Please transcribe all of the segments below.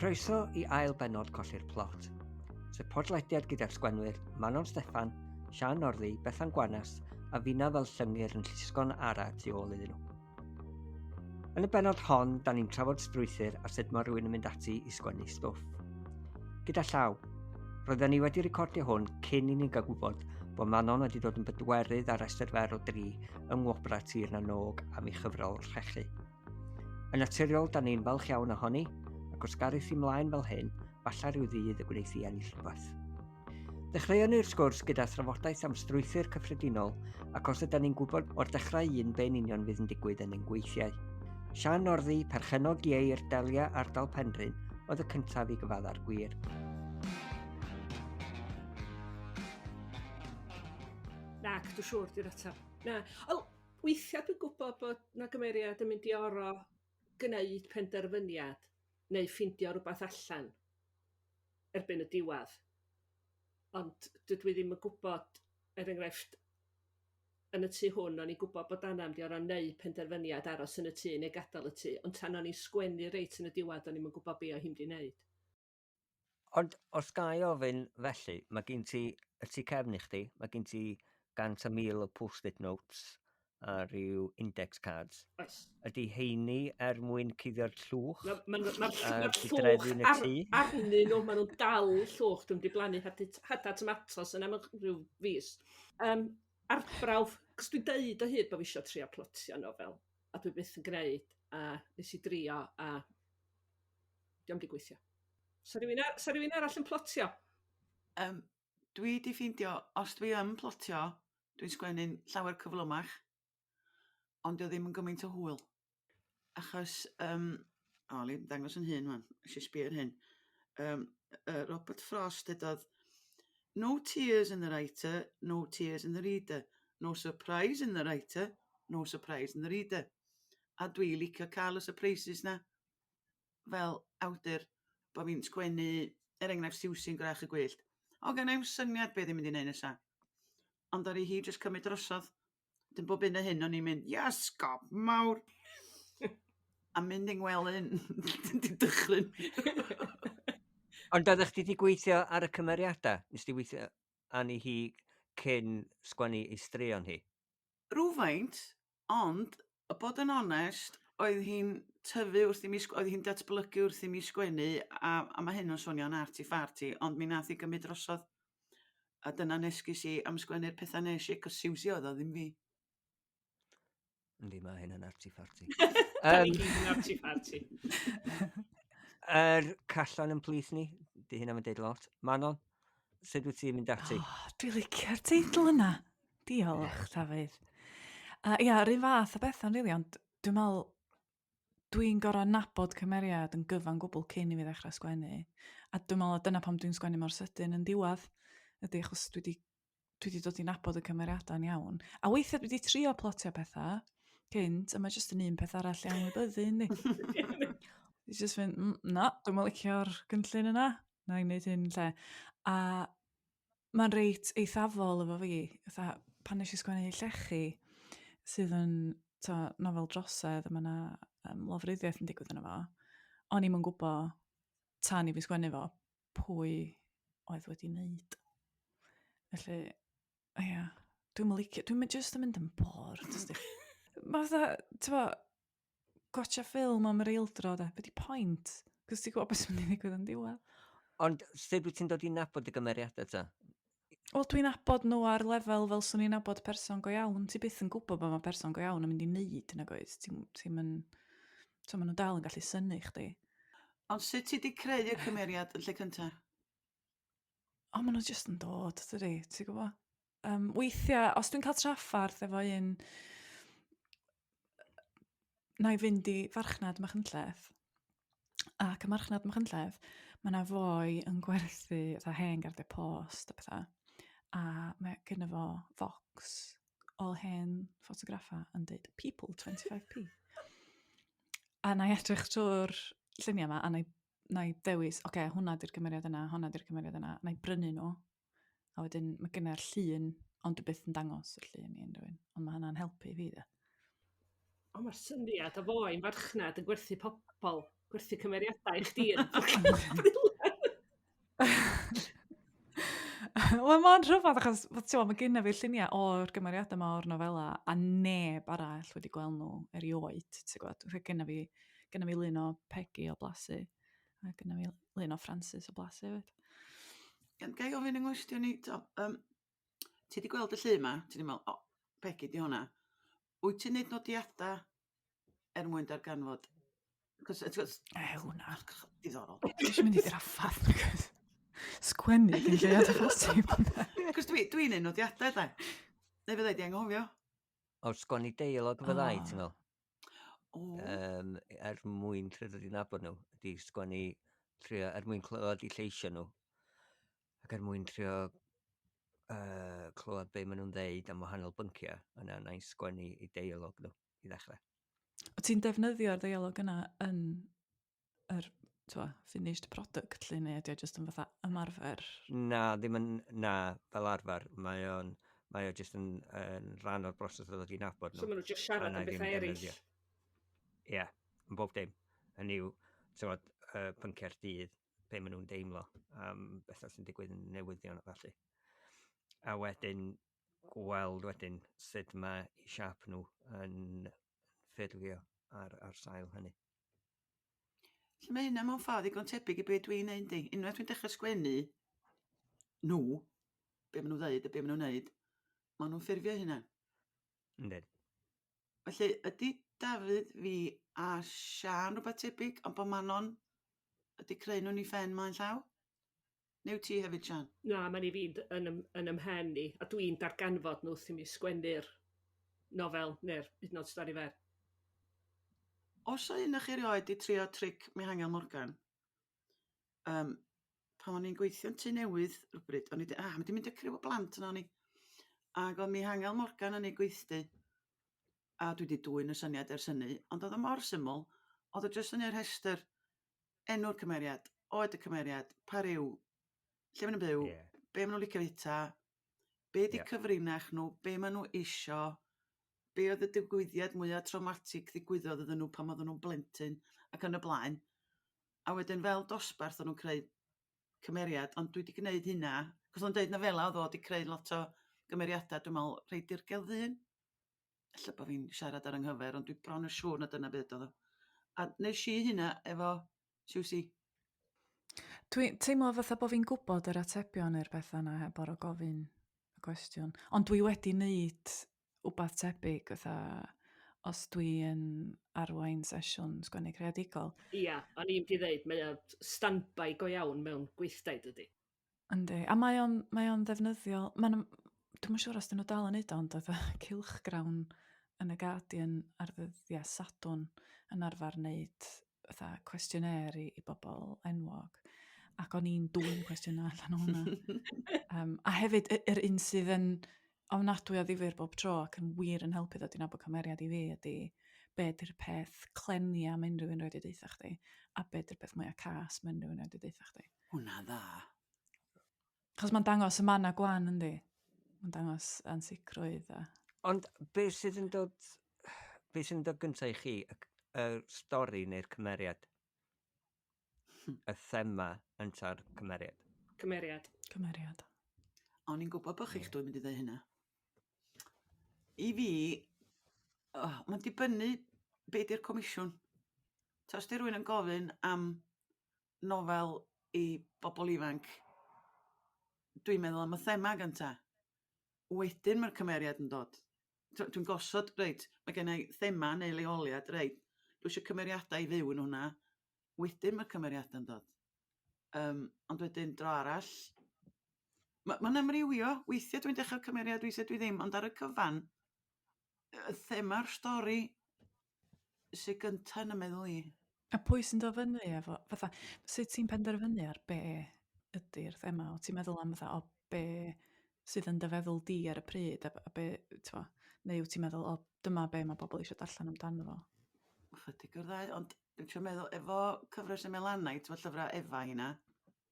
Croeso i ail bennod Colli'r Plot, sef podlediad gyda'r sgwenwyr Manon Steffan, Siân Northey, Bethan Gwanas a finna fel llyngyr yn llusgo'n ara tu ôl iddyn nhw. Yn y bennod hon, da ni'n trafod strwythur a sut mae rhywun yn mynd ati i sgwennu stwff. Gyda llaw, roedden ni wedi recordio hwn cyn i ni gael gwybod bod Manon wedi dod yn bedwerydd ar restr fer o dri yng Ngwobrau Tir na Nog am ei chyfrol Rhechu. Yn naturiol, da ni'n falch iawn ohoni, ac os garith i mlaen fel hyn, falla rhyw ddydd y gwneith hi ennill rhywbeth. Ddechreuon ni'r sgwrs gyda thrafodaeth am strwythur cyffredinol ac os ydan ni'n gwybod o'r dechrau un be'n union fydd yn digwydd yn ein gweithiau. Siân Northey, perchennog ieir Delia ardal Penrhyn, oedd y cyntaf i gyfadda'r gwir. Nac, dwi'n siŵr di'r ateb. Na. Wel, Weithiau dwi'n gwybod bod 'na gymeriad yn mynd i oro gneud penderfyniad neu ffindio rywbeth allan erbyn y diwedd. Ond dydw i ddim yn gwybod, er enghraifft, yn y tŷ hwn o'n i'n gwybod bod Anna mynd i oro neud penderfyniad aros yn y tŷ neu gadael y tŷ, ond tan o'n i'n sgwennu reit yn y diwedd o'n i'm yn gwybod be' o' hi'n mynd i neud. Ond os ga i ofyn felly, mae gen ti y tu cefn i chdi, mae gen ti 100 a 1,000 o post-it notes a rhyw index cards. Oes. Ydy heini er mwyn cuddio'r llwch? Mae'r ma, ma, ma, ma llwch ar, arnyn nhw, maen nhw'n dal llwch. Dwi'n wedi blannu hada tomatos yna mewn rhyw fis. Arbrawf, cos dwi'n deud o hyd bod fi eisiau trio plotio nofel, a dwi byth yn gwneud, a nes i drio, a dio'm 'di gweithio. Sa rhywun, ar, sa rhywun arall yn plotio? Dwi 'di ffeindio, os dwi yn plotio, dwi'n sgwennu'n llawer cyflymach, ond 'di o ddim yn gymaint o hwyl. Achos, o, li dangos yn hun wan, nes i sbio ar hyn. Robert Frost dedodd, "No tears in the writer, no tears in the reader. No surprise in the writer, no surprise in the reader." A dwi licio cael y surprises 'na fel awdur, bo' fi'n sgwennu, er enghraifft, Siwsi'n Gwrach y Gwyllt. O, genna i'm syniad be' 'di mynd i neud nesa. Ond ddaru hi jyst cymryd drosodd. Wedyn bob hyn a hyn o'n i'n mynd, "Iasgob mawr!" A mynd i'n ngwely'n 'di dychryn. Ond oeddech chdi 'di gweithio ar y cymeriadau? Nes di weithio arni hi cyn sgwennu ei straeon hi? Rhywfaint, ond a bod yn onest, oedd hi'n tyfu wrth i mi sg- oedd hi'n datblygu wrth i mi sgwennu a a ma' hyn yn swnio'n arty-farty, ond mi nath hi gymryd drosodd. A dyna'n esgus i am sgwennu'r pethau nes i, 'cos Siwsi oedd o, ddim fi. Yndi, mae hyn yn arty-farty. Da ni gyd yn arty-farty. Yr callan yn plith ni, di hynna yn deud lot. Manon, sut wyt ti'n mynd ati? Oh, dwi'n licio'r teitl yna. Diolch, Dafydd. Ia, yr un fath o bethau'n rili, ond dwi'n meddwl dwi'n gorau nabod cymeriad yn gyfan gwbl cyn i fi ddechrau sgwennu. A dwi'n meddwl dyna pam dwi'n sgwennu mor sydyn yn diwedd, ydy achos dwi wedi dod i nabod y cymeriadau'n iawn. A weithiau dwi wedi trio plotio pethau cynt, a mae jyst yn un peth arall i anwybyddu, yndi? Dwi jyst fynd, na, dwi'm yn licio'r gynllun yna, na i wneud hyn lle." A mae'n reit eithafol efo fi, fatha pan nes i sgwennu Llechi, sydd yn to, nofel drosedd, a mae yna lofruddiaeth yn digwydd yno fo, o'n i'm yn gwybod tan i fi sgwennu fo pwy oedd wedi wneud. Felly, ia, dwi'm yn licio, dwi'm yn just yn mynd yn bored. Mae fatha, ti'n gwatcha ffilm am yr eildro, de, be di point? Cos ti'n gwybod beth sy'n mynd i ddigwydd yn diwedd. Ond sut wyt ti'n dod i nabod y gymeriadau ta? Wel, dwi'n nabod nhw ar lefel fel swn i'n nabod person go iawn. Ti byth yn gwybod beth mae person go iawn yn mynd i wneud, nag oes? Ti'n ti mynd. So, maen nhw dal yn gallu synnu chdi. Ond sut ti 'di creu y cymeriad yn lle cynta? O, maen nhw jyst yn dod, dydy, ti'n gwybod? Weithiau, os dwi'n cael traffarth efo un, na i fynd i farchnad Machynlleth. Ac y marchnad Machynlleth, mae yna foi yn gwerthu fatha hen gardiau post a pethau. A mae gynno fo focs o hen ffotograffau yn dweud "People 25p". A na i edrych trwy'r lluniau yma a na i dewis, oce, okay, hwnna di'r cymeriad yna, hwnna di'r cymeriad yna, na i brynu nhw. A wedyn mae gennau'r llun, ond dwi byth yn dangos y llun i unrhyw un. Ond mae hynna'n helpu fi, de. O, mae'r syniad o foi'n farchnad yn gwerthu pobl. Gwerthu cymeriadau i chdi yn Wel, mae'n rhyfedd achos ti'n mae genna fi lluniau o'r gymeriadau yma o'r nofela a neb arall wedi gweld nhw erioed, ti'n gwybod. Genna fi, genna fi lun o Peggy o Blasu a genna fi lun o Francis o Blasu hefyd. Ga i ofyn yng nghwestiwn i, to, ti wedi gweld y llun 'ma, ti 'di meddwl, "O, Peggy 'di hwnna." Wyt ti'n neud nodiadau er mwyn darganfod? Cos, ti'n gwbod. Ew, na. Diddorol. Dwi eisiau mynd i draffath. Sgwennu gyn lleiad o bosib. Cos dwi'n dwi neud nodiadau, de. Neu fydda i 'di anghofio. O, sgwennu deialog fyddai, ti'n meddwl? O. Er mwyn trio dod i nabod nhw, ydy sgwennu, trio, er mwyn clywed eu lleisiau nhw, ac er mwyn trio clywed be maen nhw'n ddeud am wahanol bynciau, yna na i sgwennu eu deialog nhw i ddechrau. O ti'n defnyddio'r deialog yna yn yr twa, finished product, lle, neu ydy o jyst yn fatha ymarfer? Na, ddim yn, na, fel arfer. Mae o jyst yn rhan o'r broses o ddod i nabod nhw. So maen nhw jyst siarad am bethau eraill? Ie, yeah, yn bob dim. Hynny yw, ti'n gwbod, pynciau'r dydd, be maen nhw'n deimlo am bethau sy'n digwydd yn newyddion a falle. A wedyn, gweld wedyn sut mae eu siâp nhw yn ffurfio ar sail hynny. Felly mae hynna mewn ffordd ddigon tebyg i be dwi'n neud yndi? Unwaith dwi'n dechrau sgwennu nhw, be maen nhw'n ddeud a be maen nhw'n neud, maen nhw'n ffurfio hynna. Yndyn. Felly ydy Dafydd, fi a Siân rhywbeth tebyg, ond bod Manon ydy creu nhw'n ei phen mlaen llaw? Neu wyt ti hefyd, Siân? Na, mae'n i fi yn, yn, yn ymhen i, a dwi'n darganfod nhw wrth i mi sgwennu'r nofel neu'r hyd yn oed stori fer. Os o un o'ch chi erioed 'di trio tric Mihangel Morgan, pan o'n i'n gweithio'n Tŷ Newydd rywbryd, o'n i 'di, ah, ma' 'di mynd â criw o blant yno o'n i. Ac oedd Mihangel Morgan yn ei gweithdy, a dwi 'di dwyn y syniad ers hynny, ond oedd o mor syml, oedd o jyst yn ei rhestr enw'r cymeriad, oed y cymeriad, pa ryw, lle maen nhw'n byw, be maen nhw'n licio fwyta, be 'di cyfrinach nhw, be maen nhw isio, be oedd y digwyddiad mwyaf traumatic ddigwyddodd iddyn nhw pan oedden nhw'n blentyn, ac yn y blaen. A wedyn fel dosbarth o'n nhw'n creu cymeriad, ond dwi 'di gwneud hynna, cos o'n deud nofela oedd o 'di creu lot o gymeriadau, dwi'n meddwl rhai dirgel ddyn. Ella bod fi'n siarad ar 'y nghyfer, ond dwi bron yn siŵr na dyna beth oedd o. A nes i hynna efo Siwsi. Dwi'n teimlo fatha bod fi'n gwybod yr atebion i'r pethau yna heb orfod gofyn y cwestiwn. Ond dwi wedi wneud wbath tebyg fatha os dwi yn arwain sesiwn sgwennu creadigol. Ia, o'n i'n mynd i ddeud, mae o stand-by go iawn mewn gweithdai, dydy. Yndi, a mae o'n mae o'n ddefnyddiol. Mae'n, dwi'm yn siŵr os 'dyn nhw dal yn neud o, ond oedd y cylchgrawn yn y Guardian ar ddyddiau Sadwrn yn arfer wneud fatha cwestiynau i bobl enwog. Ac o'n i'n dwyn cwestiynau allan o hwnna. A hefyd, yr un sydd yn ofnadwy o ddifyr bob tro ac yn wir yn helpu ddod i nabod cymeriad i fi ydy be ydy'r peth clenia mae unrhyw un wedi deutha chdi a be ydy'r peth mwyaf cas mae unrhyw un wedi deutha chdi. Hwnna dda. Achos mae'n dangos y manna gwan, yndi? Mae'n dangos ansicrwydd a. Ond be sydd yn dod, be sydd yn dod gyntaf i chi, y stori neu'r cymeriad? Y thema ynta'r cymeriad? Cymeriad. Cymeriad. O'n i'n gwybod bod chi'ch dwy'n mynd i ddweud hynna. I fi, oh, mae'n dibynnu be di'r comisiwn. Ta os di rhywun yn gofyn am nofel i bobl ifanc, dwi'n meddwl am y thema gynta. Wedyn mae'r cymeriad yn dod. Dwi'n gosod, reit, mae gen i thema neu leoliad, reit, dwi eisiau cymeriadau i fyw yn hwnna. Wedyn mae'r cymeriadau'n dod. Ond wedyn dro arall, mae'n amrywio. Weithiau dwi'n dechrau cymeriad, weithiau dwi ddim, ond ar y cyfan, y thema'r stori sydd gyntaf yn y meddwl i. A pwy sy'n dod fyny efo, fatha, sut ti'n penderfynu ar be ydy'r thema? O ti'n meddwl am fatha, o be sydd yn dy feddwl di ar y pryd, a be, t'mo, neu wyt ti'n meddwl, o dyma be mae bobl eisiau darllen amdano fo? Chydig o'r ddau, ond dwi'n trio meddwl, efo cyfres y Melanau, ti'n llyfrau Efa hynna,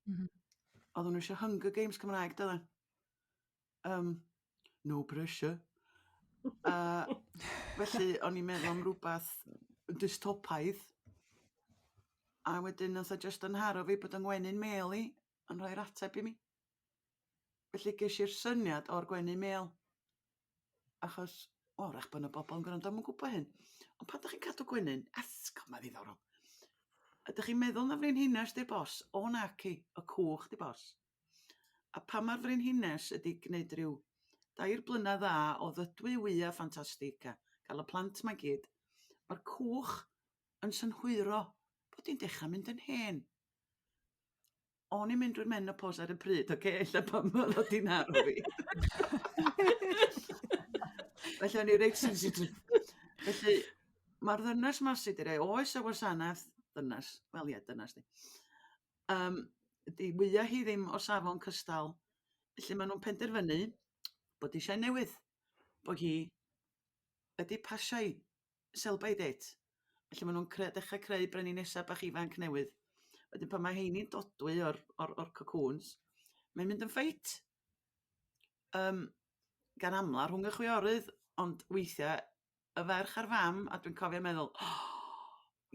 oedden nhw eisiau Hunger Games Cymraeg, doedden? No pressure. A felly o'n i'n meddwl am rhywbeth dystopaidd. A wedyn nath o jyst 'y nharo fi bod 'y ngwenyn mêl i yn rhoi'r ateb i mi. Felly ges i'r syniad o'r gwenyn mêl. Achos, wel, wrach bod 'na bobl yn gwrando 'im yn gwybod hyn, ond pan dach chi'n cadw gwenyn, esgob mae'n ddiddorol. Ydych chi'n meddwl na frenhines 'di'r boss? O naci, y cwch 'di boss. A pan mae'r frenhines ydi gwneud rhyw dair blynedd dda o ddydwy wya ffantastig a gael y plant 'ma i gyd, mae'r cwch yn synhwyro bod hi'n dechrau mynd yn hen. O'n i'n mynd drwy'r menopause ar y pryd, oce, ella pam oedd o 'di nharo fi. Felly o'n i reit sensitif. Felly mae'r ddynes 'ma sy 'di rhoi oes o wasanaeth, ddynes, wel ie dynes 'di, yym 'di wya hi ddim o safon cystal, felly maen nhw'n penderfynu bod eisiau newydd, bod hi wedi pasio'i sell by date. Felly maen nhw'n cre- dechrau creu breninesau bach ifanc newydd. Wedyn pan mae 'heini'n dodwy o'r o'r o'r cocoons, mae'n mynd yn ffeit. Yym gan amla rhwng y chwiorydd, ond weithiau y ferch a'r fam, a dwi'n cofio meddwl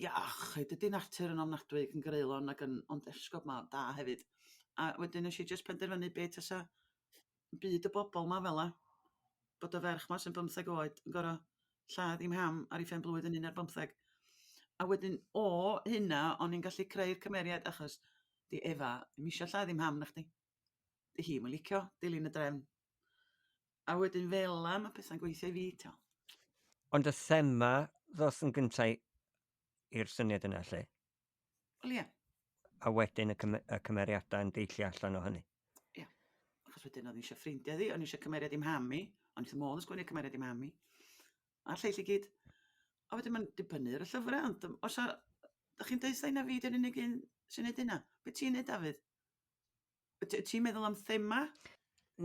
iach, dydy natur yn ofnadwy ac yn greulon ac yn ond esgob ma' da hefyd. A wedyn nes i jyst penderfynu be tasa byd y bobl 'ma fela, bod y ferch 'ma sy'n bymtheg oed yn gor'o' lladd 'i mham ar 'i phen-blwydd yn un ar bymtheg. A wedyn o hynna o'n i'n gallu creu'r cymeriad achos 'di Efa ddim isio lladd 'i mham nachdi? 'Di hi'm yn licio dilyn y drefn. A wedyn fela ma' petha'n gweithio i fi t'o'. Ond y thema ddoth yn gynta i'r syniad yna 'lly? Wel ie. A wedyn y cym- y cymeriadau yn deillio allan o hynny. Ie. Achos wedyn oedd eisiau ffrindiau ddi, o'n i eisiau cymeriad i mham i, o'n i wrth fy modd yn sgwennu cymeriad i mham i. A'r lleill i gyd. A wedyn mae'n dibynnu ar y llyfrau, ond os a, da chi'n deud na fi di'r unig un sy'n neud hynna? Be ti'n neud, Dafydd? Ti'n meddwl am thema?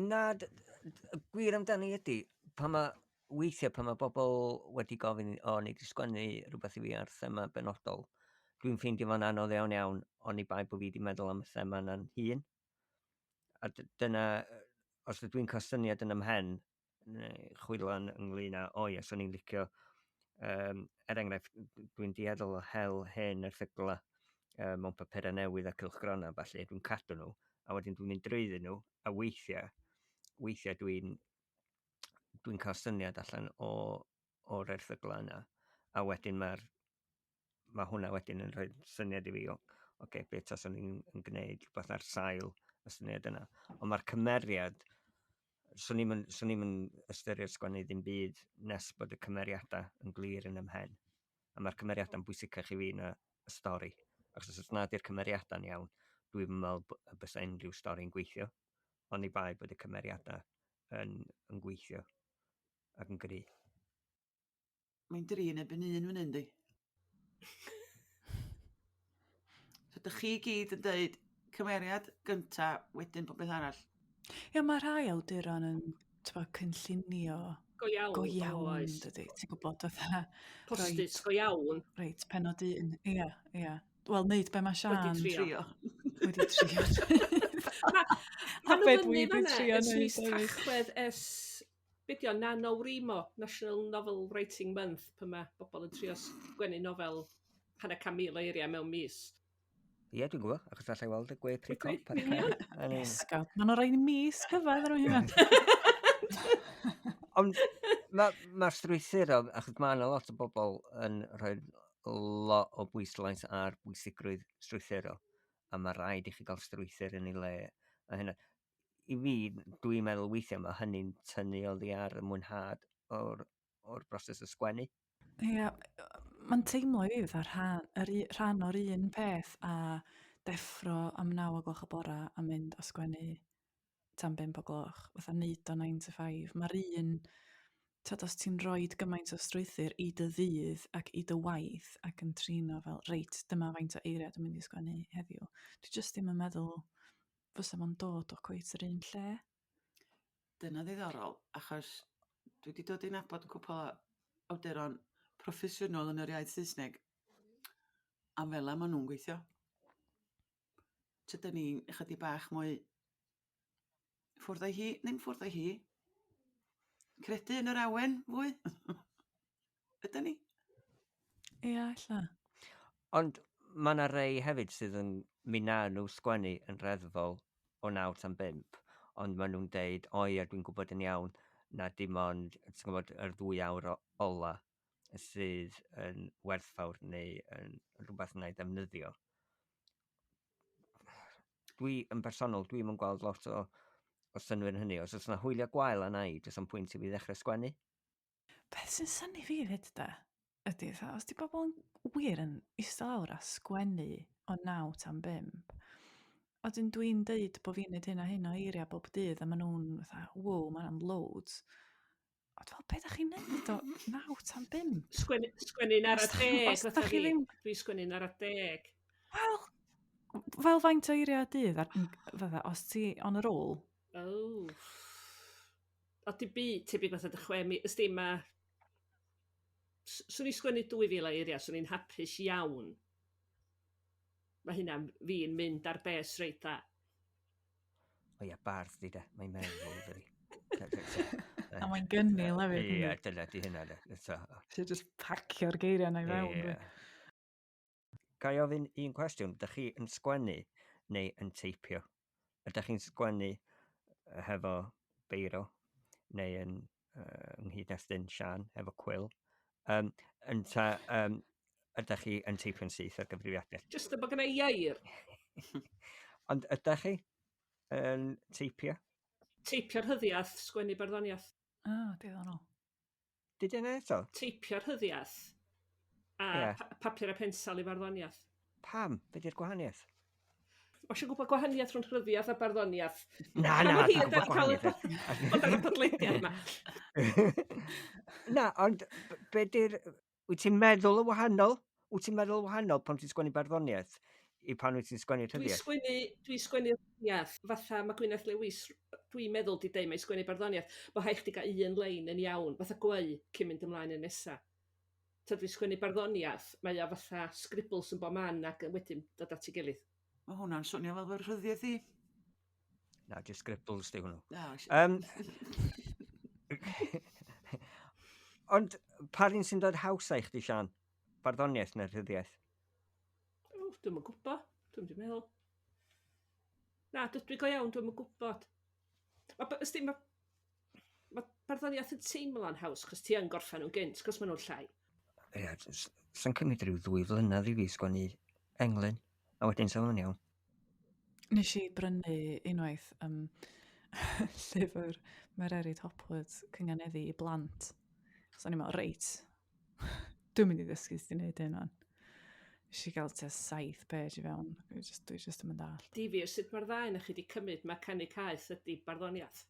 Na, y gwir amdani ydy, pan mae, weithiau pan mae bobl wedi gofyn, o, nei di sgwennu rhywbeth i fi ar thema benodol, dwi'n ffeindio fo'n anodd iawn iawn, oni bai bod fi wedi meddwl am y thema yna'n hun. A dyna, os ydw i'n cael syniad yn 'y mhen, neu chwilan ynglyn â, o ie, 'swn i'n licio, er enghraifft, dwi'n dueddol o hel hen erthyglau mewn papurau newydd a cylchgronau a ballu, dwi'n cadw nhw, a wedyn dwi'n mynd drwyddyn nhw, a weithiau, weithiau dwi'n dwi cael syniad allan o, o'r erthyglau yna, a wedyn mae'r ma' hwnna wedyn yn rhoi syniad i fi o, oce, okay, beth taswn i'n yn gwneud rhywbeth ar sail y syniad yna. Ond mae'r cymeriad, swn i'm yn, swn i'm yn ystyried sgwennu ddim byd nes bod y cymeriadau yn glir yn 'y mhen. A mae'r cymeriadau'n bwysicach i fi na y stori. Achos os nad yw'r cymeriadau'n iawn, dwi'n meddwl y bysa unrhyw stori'n gweithio. Oni bai bod y cymeriadau yn, yn gweithio ac yn gry. Mae'n dri yn erbyn un fan hyn, di. So dych chi gyd yn dweud cymeriad gynta, wedyn popeth arall. Ia, mae rhai awduron yn t'bo' cynllunio Go iawn. Go iawn, dydy. Ti'n gwybod, fatha... Post-its go iawn. Reit, penod un. Ia, ia. Wel, neud be mae Sian... Wedi trio. Wedi trio. A be dwi wedi trio neud. Ers mis Tachwedd ers be 'di o, NaNoWriMo, National Novel Writing Month, pan mae bobl yn trio sgwennu nofel hanner can mil o eiriau mewn mis. Ie, dwi'n gwybod, achos allai weld y gwe pry cop ar y cae. Esgob, maen nhw'n rhoi mis cyfa iddyn nhw hynna. Ond mae'r ma strwythuro, achos mae yna lot o bobl yn rhoi lot o bwyslais ar bwysigrwydd strwythuro, a mae rhaid i chi gael strwythur yn ei le. A hynna. I fi, dwi'n meddwl weithiau mae hynny'n tynnu oddi ar y mwynhad o'r, o'r broses o sgwennu. Ia, mae'n teimlo i fi fatha rhan, yr u- rhan o'r un peth a deffro am 9 o gloch y bora a mynd a sgwennu tan 5 o gloch, fatha neud o 9 to 5. Mae'r un, t'od os ti'n rhoid gymaint o strwythur i dy ddydd ac i dy waith ac yn trin o fel reit, dyma faint o eiriau dwi'n mynd i sgwennu heddiw. Dwi jyst ddim yn meddwl fysa fo'n dod o cweit yr un lle. Dyna ddiddorol, achos dwi 'di dod i nabod cwpl o awduron proffesiynol yn yr iaith Saesneg, a fela ma' nhw'n gweithio. Tydan ni'n ychydig bach mwy ffwrdd â hi, ddim ffwrdd â hi, credu yn yr awen fwy. Ydan ni? Ia, ella. Ond Mae yna rei hefyd sydd yn mi na nhw sgwennu yn reddfol o 9 tan 5, ond maen nhw'n deud, o ia, dwi'n gwybod yn iawn na dim ond, ti'n gwybod, yr 2 awr ola sydd yn werthfawr neu yn rhywbeth wna i ddefnyddio. Dwi, yn bersonol, dwi'm yn gweld lot o synnwyr yn hynny. Os oes yna hwyliau gwael arna i, does 'na'm pwynt i fi ddechrau sgwennu. Beth sy'n synnu fi 'fyd de, ydy fatha, os 'di bobl yn wir yn ista lawr a sgwennu o 9 tan 5, a wedyn dwi'n deud bod fi'n neud hyn a hyn o eiriau bob dydd a maen nhw'n fatha, wow, ma' hwnna'n loads. A dwi'n fel, be da chi'n neud o 9 tan 5? Sgwennu, sgwennu'n ara Os dach- deg, os fatha dach chi fi. ddim- Dwi'n sgwennu'n ara deg. Wel, fel faint o eiriau y dydd, ar, fatha, os ti on a roll? Oh. O, di byd tebyg fatha dy 6 mis, ysdi ma... Swn i sgwennu 2000 o eiriau, swn i'n hapus iawn. Mae hynna'n fi'n mynd ar bes reit dda. O ia, bardd di de, mae'n meddwl dydi. A mae'n gynnil hefyd, Ie, yndi? dyna di hynna de. So, Ti just pacio'r geiriau na i fewn. Ie. Ga i ofyn un cwestiwn? Dych chi yn sgwennu neu yn teipio? Ydych chi'n sgwennu hefo beiro neu yn yng nghyd-destun Sian hefo cwill? Ynta ydych chi yn teipio'n syth ar gyfrifiadur? Just y bod gynna i air. Ond ydych chi yn teipio? Teipio'r rhyddiaith, sgwennu barddoniaeth. O, oh, diddorol. Did yna eto? Teipio'r rhyddiaith a papur a pensel i farddoniaeth. Pam? Be di'r gwahaniaeth? Ma' isio gwybod gwahaniaeth rhwng rhyddiaith a barddoniaeth. Na, Pa na, mor dwi'n hir gwybod 'dan ni'n cael y gwahaniaeth. bod ar y podlediad 'ma? Na, ond be di'r... Wyt ti'n meddwl yn wahanol? Wyt ti'n meddwl yn wahanol pan ti'n sgwennu barddoniaeth i pan wyt ti'n sgwennu Dwi'n rhyddiaeth? sgwennu, dwi sgwennu rhyddiaeth, fatha mae Gwyneth Lewis, dwi'n meddwl di deud mae sgwennu barddoniaeth, bo rhaid chdi gael un lein yn iawn, fatha gweu cyn mynd ymlaen yn nesa. Ta dwi'n sgwennu barddoniaeth, mae o fatha scribbles yn bob man ac yn wedyn dod at ei gilydd. Mae hwnna'n swnio fel fy rhyddiaeth i. Na, just scribbles di hwnnw. Na, Ond pa un sy'n dod hawsa i chdi, Sian? Barddoniaeth neu'r rhyddiaeth? O, dwi'm yn gwybod. Dwi'm di meddwl. Na, dwi go iawn, dwi'm yn gwybod. Ma, ysdi, ma barddoniaeth yn teimlo'n haws, chos ti yn gorffen nhw'n gynt, chos maen nhw'n llai. Ie, sa'n cymryd rhyw 2 flynedd i fi sgwennu englyn, a wedyn sa fo'n iawn. Nes i brynu unwaith llyfr Mererid Hopwood cynganeddu i blant. So o'n i'n meddwl, reit, dwi'n mynd i ddysgu sut i wneud hyn wan. Nes i gael tua 7 page i fewn. Dwi just yn mynd all. Difyr, sut mae'r ddau na chi wedi cymryd mae canu caeth ydy barddoniaeth?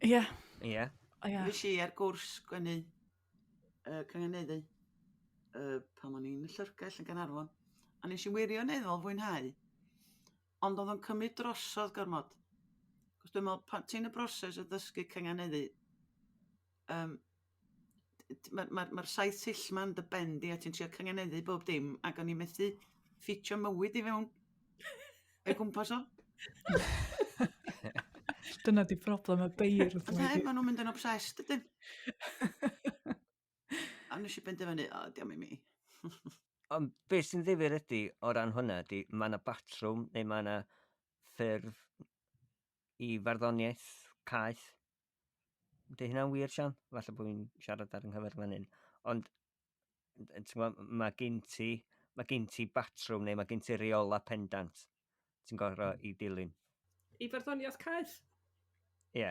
Ie. Ie. Ie. Nes i ar gwrs sgwennu cynganeddu pan o'n i'n y llyfrgell yn Gaernarfon. A nes i wirioneddol fwynhau, ond oedd o'n cymryd drosodd gormod. Cos dwi'n meddwl, pan ti'n y broses o ddysgu cynganeddu, mae'r 7 sill ma'n dy ben di a ti'n trio cynganeddu bob dim, ac o'n i'n methu ffitio mywyd i fewn o'i gwmpas o. Dyna di broblem y beirdd. Fatha, maen nhw'n mynd yn obsessed, ydyn. A nes i benderfynu, o, diolch i mi. Ond beth sy'n ddifyr ydy o ran hwnna ydy, mae yna batrwm neu mae yna ffurf i farddoniaeth caeth. Ydy hynna'n wir, Sian? Falle bod fi'n siarad ar yng nghyfer fan hyn. Ond ti'n gwbod, mae gen ti batrwm neu mae gen ti reola pendant ti'n gorfod i dilyn. I farddoniaeth caeth? Ie.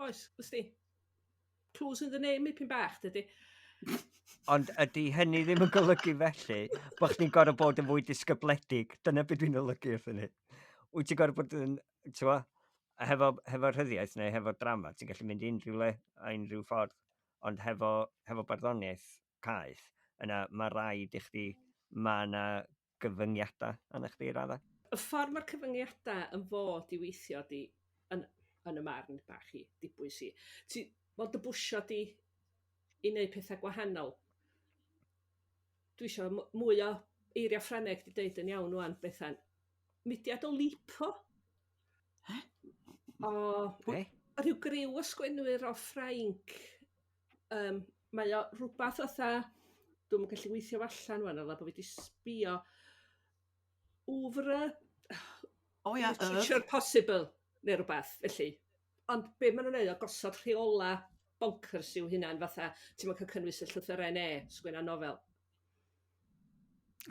Oes, wsti. Clues in the name ipyn bach, dydy. Ond ydy hynny ddim yn golygu felly bod chdi'n gorfod bod yn fwy disgybledig. Dyna beth dwi'n olygu wrth hynny. Wyt ti'n gorfod bod yn, ti'n gwbod, hefo rhyddiaeth neu hefo drama, ti'n gallu mynd i unrhyw le a unrhyw ffordd. Ond hefo barddoniaeth caeth, yna mae rhaid i chdi, mae yna gyfyngiadau arna chdi i raddau. Y ffordd mae'r cyfyngiadau yn fod i weithio di, yn y marn bach i, dibwys i, ti mod dy bwsio di i wneud pethau gwahanol. Dwi isio mwy o eiriau Ffrangeg di deud yn iawn ŵan, Bethan. Mudiad Oulipo. He? O, Pwy? rhyw griw o sgwennwyr o Ffrainc. Mae o rhywbeth fatha Dwi'm yn gallu weithio fo allan wan, oedd bod fi wedi sbio oeuvre O ia, literature possible neu rhywbeth felly. Ond be maen nhw'n neud o gosod rheola bonkers i'w hunan fatha ti'm yn cael cynnwys y llythyren E, sgwenna nofel.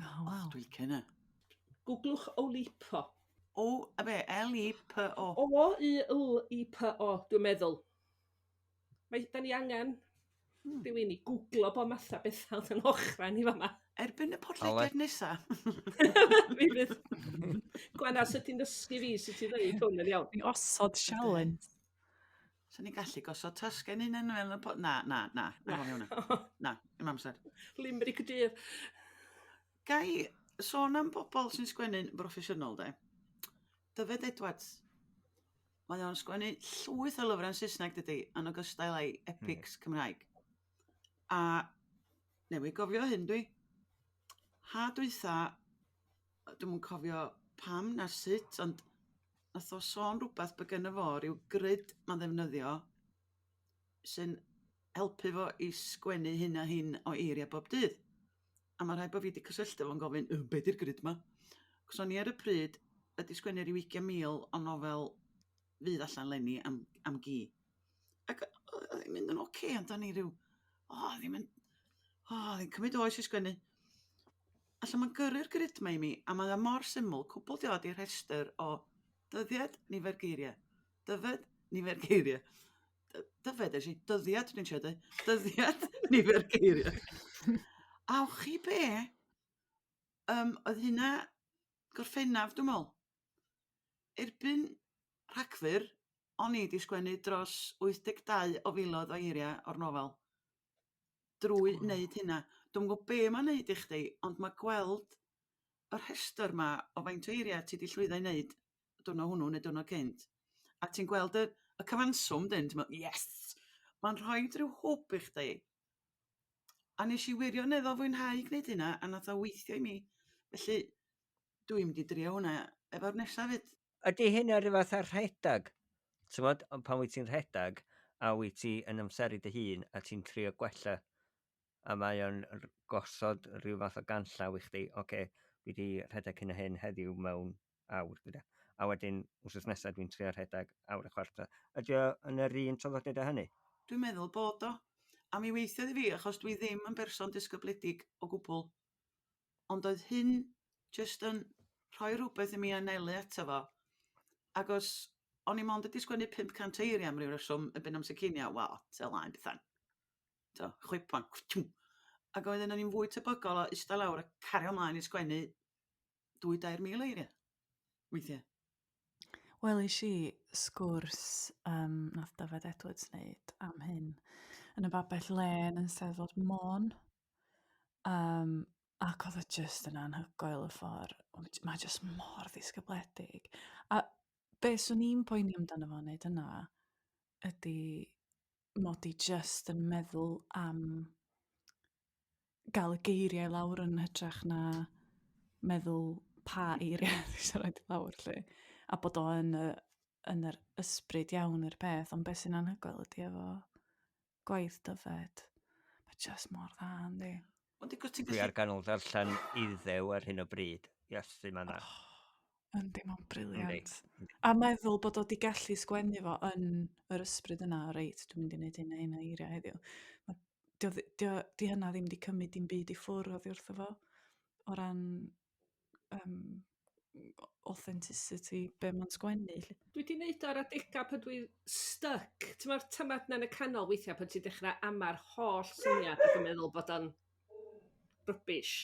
Oh, waw. Dwi'n licio hynna. Googlwch Oulipo. O, a be, L-I-P-O. O-U-L-I-P-O, dwi'n meddwl. Mae, da ni angen rhywun i googlo bob matha bethau oedd yn ochra ni fama. Erbyn y podlediad nesa. Mi fydd. Gwenna, sut ti'n dysgu fi sut i ddeud hwn yn iawn? Ni'n osod challenge. So ni'n gallu gosod tasgau ni'n enw fel y pod... Na, na, na. Na. hwnna. Na, dim amser. Limerick y dydd. Gai sôn am bobl sy'n sgwennu'n broffesiynol, de? Dyfed Edwards. Mae o'n sgwennu llwyth o lyfrau yn Saesneg, dydy, yn ogystal â'i epics Cymraeg. A newydd gofio hyn dwi. Ha dwytha, dwi'm yn cofio pam na sut, ond nath o sôn rhywbeth bod gynno fo ryw grid ma'n ddefnyddio sy'n helpu fo i sgwennu hyn a hyn o eiriau bob dydd. A mae rhaid bod fi wedi cysylltu fo'n gofyn, "Yy, be di'r grid ma?" Cos o'n i ar y pryd wedi sgwennu ryw 20,000 o nofel fydd allan leni am, am gi. Ac oedd hi'n mynd yn oce, okay, ond o'n i ryw, o, ddim yn, o, ddim cymryd oes i sgwennu. Allan mae'n gyrru'r grid ma i mi, a mae o mor syml, cwbl di o 'di rhestr o dyddiad, nifer geiriau, dyfed, nifer geiriau, dyfed es i, dyddiad dwi'n siarad dweud, dyddiad, nifer geiriau. A wch chi be? Um, oedd hynna Gorffennaf, dwi'n meddwl. Erbyn Rhagfyr, o'n i 'di sgwennu dros 82 o filoedd o eiriau o'r nofel. Drwy wneud hynna. Dwi'm yn gwybod be mae'n neud i chdi, ond mae gweld y rhestr 'ma o faint o eiriau ti 'di llwyddo i wneud y diwrnod hwnnw neu diwrnod cynt, a ti'n gweld y y cyfanswm 'dyn, ti'n meddwl yes! Mae'n rhoi rhyw hwb i chdi. A nes i wirioneddol fwynhau gwneud hynna a nath o weithio i mi. Felly dwi'n mynd i drio hwnna efo'r nesaf 'fyd. Ydy hynna rhyw fath â rhedeg? T'mod, ond pan wyt ti'n rhedeg a wyt ti yn amseru dy hun a ti'n trio gwella a mae o'n gosod rhyw fath o ganllaw i chdi, oce, dwi 'di rhedeg hyn a hyn heddiw mewn awr, gyda. A wedyn, wsos nesaf dwi'n trio rhedeg awr a chwarter. Ydy o yn yr un traddodiad â hynny? Dwi'n meddwl bod o. A mi weithiodd i fi achos dwi ddim yn berson disgybledig o gwbl. Ond oedd hyn jyst yn rhoi rhywbeth i mi anelu ato fo. Ac os o'n i mond wedi sgwennu 500 eiriau am ryw reswm erbyn amser cinio, wel, tell line Bethan. To, chwip wan. Ac oedden o'n i'n fwy tebygol o ista lawr a cario mlaen i sgwennu 2-3 mil eiriau weithiau. Welis i sgwrs um, nath Dyfed Edwards wneud am hyn yn y babell lên yn Steddfod Môn. Um, ac oedd o just yn anhygoel y ffordd. Mae just mor ddisgybledig. A be swn i'n poeni amdano fo wneud yna ydy mod i just yn meddwl am gael y geiriau lawr yn hytrach na meddwl pa eiriau dwi eisiau rhoi lawr 'lly. A bod o yn y, yn yr ysbryd iawn i'r peth, ond beth sy'n anhygoel ydy efo gwaith Dyfed. Mae just mor dda, yndi? Ond i ti'n Dwi gallu ar ganol darllen Iddew ar hyn o bryd. Iesu, mae'n dda. Oh, yndi, mae'n brilliant. A meddwl bod o 'di gallu sgwennu fo yn yr ysbryd yna, reit, dwi'n mynd i wneud hyn a hyn o eiriau heddiw. Ma' 'di o ddi- 'di o 'di hynna ddim 'di cymryd dim byd i ffwrdd oddi wrtho fo o ran um, authenticity be mae'n sgwennu. 'lly. Dwi 'di neud o ar adega pan dwi stuck. Ti'n ma'r tamad 'na yn y canol weithiau pan ti'n dechrau ama'r holl syniad ac yn meddwl bod o'n rubbish.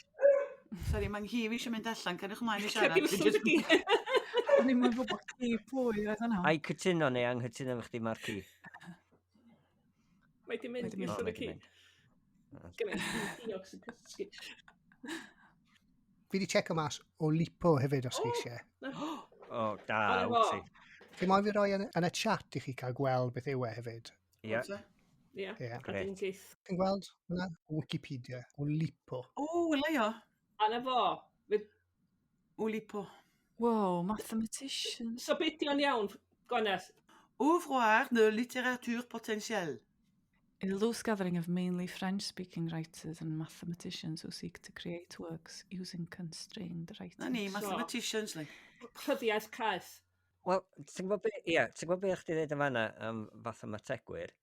Sori, mae'n hi fi eisiau mynd allan, cariwch ymlaen i Lle siarad. di Dwi jyst- fy llwyd i? O'n i'n meddwl bod ci pwy oedd yna. Ai cytuno neu anghytuno efo chdi, Marci? Mae di mynd Mae 'di i mynd. O, llwyd mae y 'di ci. mynd. Gynna i diog sy'n cysgu. Fi wedi checo mas Oulipo hefyd os chi O! eisiau. O, da, O, na wyt fo. ti. Chi moyn fi roi yn, yn y chat i chi cael gweld beth yw e hefyd. Ie, Ie, Ie. a Grêt. dim geith. Chi'n gweld hwnna? Wikipedia. Oulipo. O, wela i o. A na fo. Oulipo. Wow, mathematician. So be di o'n iawn, Gwanas? Ouvroir de littérature potentielle. A loose gathering of mainly French-speaking writers and mathematicians who seek to create works using constrained writing. Na ni, mathematicians, li. Rhyddiaeth caeth. Wel, ti'n gwybod be, ie, ti'n gwybod be chdi ddeud yn fanna am fathemategwyr?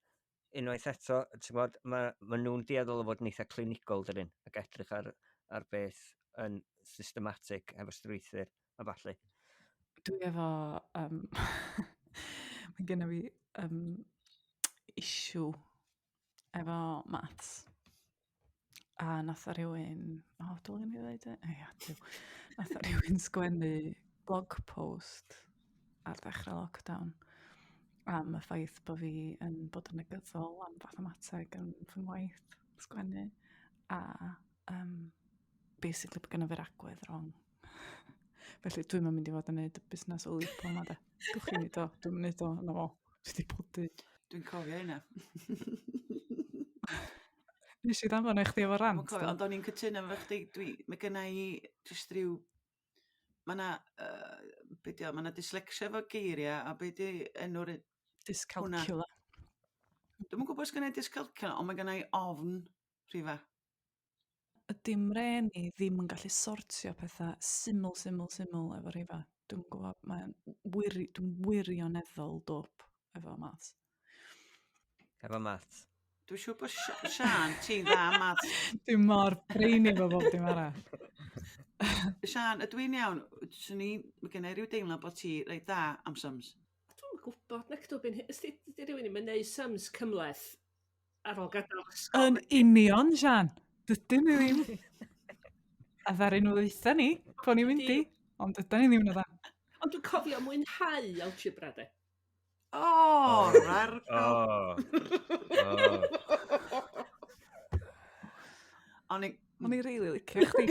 Unwaith eto, ti'n gwybod, mae ma nhw'n dueddol o fod yn eitha clinigol, dydyn, ac edrych ar, ar beth yn systematic efo strwythur a ballu. Dwi efo... Um, mae genna fi issue efo maths. A nath o rhywun... O, oh, dylwn i ddweud e? Ia, diw. Nath o rhywun sgwennu blog post ar ddechrau lockdown am y ffaith bod fi yn bod yn negyddol am fathemateg yn fy ngwaith sgwennu. A basically bod gynno fi'r agwedd wrong. Felly dwi'm yn mynd i fod yn neud y busnes o Oulipo 'ma de. Gewch chi neud o, dwi'm yn neud o, na fo. Dwi 'di pwdu. Dwi'n cofio hynna. Nes i ddanfon e i chdi efo rant. Dwi'n cofio, ond o'n i'n cytuno efo chdi, dwi, mae gynna i jyst rhyw, mae na, be di o, mae na dyslexia efo geiriau, a be di enw'r... Dyscalcula. Dwi'm yn gwybod os gynna i dyscalcula, ond mae gynna i ofn rhifa. Ydy mrên i ddim yn gallu sortio pethau syml, syml, syml efo rhifa. Dwi'm yn gwybod, mae'n wiri, dwi'n wirioneddol dwp efo maths. Efo maths. Dwi'n siŵr bod Sian, ti'n dda am maths. Dwi'n mor brainy efo bob dim arall. Sian, ydw i'n iawn? Swn i, mae gen i ryw deimlad bod ti reit dda am sums. Dwi'm yn gwybod, nac ydw, ys di rhywun ddim yn neud sums cymhleth ar ôl gadael ysgol. Yn union, Sian. Dydyn ni ddim. A ddaru nhw ddeutha ni, bod ni'n mynd i, ond dydyn ni ddim yn dda. Ond dwi'n cofio mwynhau algebra, de. O, rargol. O'n i... O'n i rili licio chdi.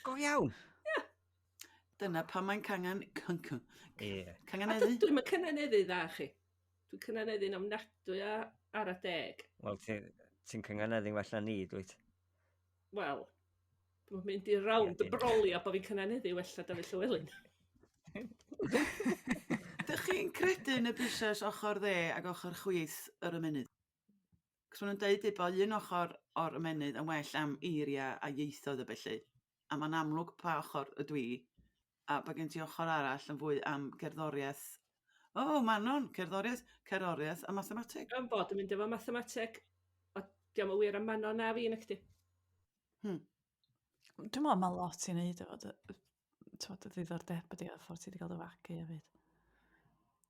Go iawn. Dyna pan mae'n cangan... Ie. Canganeddu. Dwi'n mynd cynganeddu dda, chi. Dwi'n cynganeddu'n ofnadwy ar y deg. Wel, ti'n ti cynganeddu'n well na ni, dwyt? Wel, dwi'n mynd i rownd y brolio bod fi'n cynganeddu well na Dafydd Llywelyn. Dych chi'n credu yn y busnes ochr dde ac ochr chwith yr ymennydd? Cos maen nhw'n deud bod un ochr o'r ymennydd yn well am eiriau a ieithoedd a felly. A mae'n amlwg pa ochr ydw i. A bod gen ti ochr arall yn fwy am gerddoriaeth. O, oh, Manon, cerddoriaeth, cerddoriaeth a mathemateg. Yn bod yn mynd efo mathemateg. O, diolch yn wir am Manon na fi, nac di. Dwi'n meddwl mae lot i wneud efo dy, dy ddiddordeb ydi a ffordd ti wedi cael dy fagu hefyd.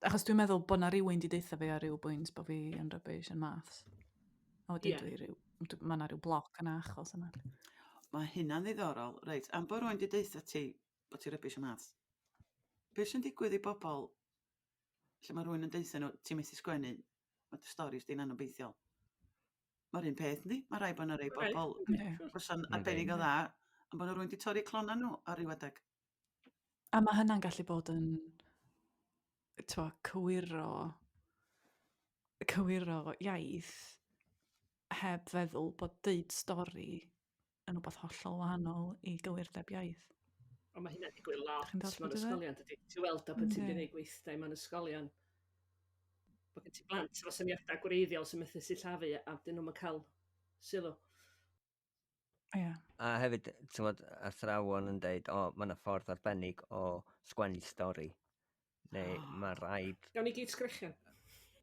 Achos dwi'n meddwl bod na rhywun wedi deutha fi ar ryw bwynt bod fi yn rubbish yn maths. A wedyn yeah. dwi ryw, mae yna rhyw bloc yna achos yna. Mae hynna'n ddiddorol. Reit, am bod rhywun wedi deutha ti bod ti rubbish yn maths. Be sy'n digwydd i bobl lle mae rhywun yn deutha nhw, ti'n methu sgwennu, mae dy storis di'n anobeithiol. Mae'r un peth, yndi? Mae rhaid bod yna rei bobl fysa'n arbennig o dda, ond bod yna rhywun wedi torri clona nhw ar ryw adeg. A mae hynna'n gallu bod yn twa, cywiro, cywiro iaith heb feddwl bod deud stori yn rhywbeth hollol wahanol i gywirdeb iaith. Ond mae hynna'n digwydd lot mewn ysgolion, dydy. Ti'n weld o pan ti'n gwneud gweithdai mewn ysgolion. Bod gen ti blant efo syniadau gwreiddiol sy'n methu sillafu a dyn nhw'n cael sylw. Ie. A hefyd, ti'n gwbod, athrawon yn deud, o, mae yna ffordd arbennig o sgwennu stori. Neu oh. mae rhaid... Gawn ni gyd sgrechian.